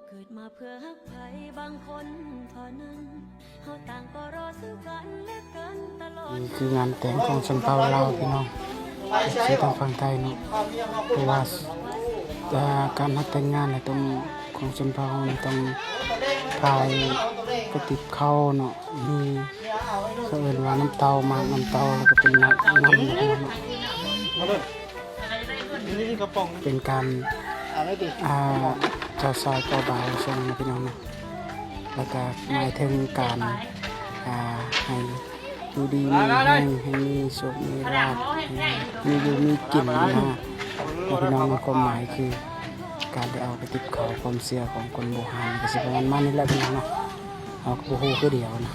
ເກີດມາເພື່ອຮັກໃຜບາງຄົນເທົ່ານັ້ນ ເຮົາຕ່າງກໍລໍຊື້ກັນແລະກັນຕະຫຼອດ. ນີ້ຄືງານແຕ່ງຂອງຊົນເຜົ່າລາວ ພີ່ນ້ອງ ເອັຟຊີ ທາງຝັ່ງໄທເນາະ. ເພາະວ່າ ເອີ ການຮັດແຕ່ງງານແລ້ວຕ້ອງ ຂອງຊົນເຜົ່າເຮົານີ້ຕ້ອງພາຍກະຕິບເຂົ້າເນາະ ມີ ເຂົາເອີ້ນວ່ານ້ຳເຕົ້າ ໝາກນ້ຳເຕົ້າ ແລ້ວກໍເປັນໝາກນ້ຳເນາະ. ເປັນການ ອ່າ ເຈົ້າຊາຍເຈົ້າບ່າວສົ່ງ ພີ່ນ້ອງເນາະ ແລ້ວກໍໝາຍເຖິງການ ອ່າ ໃຫ້ຢູ່ດີມີແຮງ ໃຫ້ມີໂຊກມີລາບ ໃຫ້ມີຢູ່ມີກິນນະ ພີ່ນ້ອງເນາະ. ຄວາມໝາຍຄືການໄດ້ເອົາໄປຕິບເຂົ້າ ຄວາມເຊື່ອຂອງຄົນບູຮານກໍຊິປະມານນີ້ແຫຼະ ພີ່ນ້ອງເນາະ. ເຮົາກໍບໍ່ຮູ້ຄືດຽວນະ.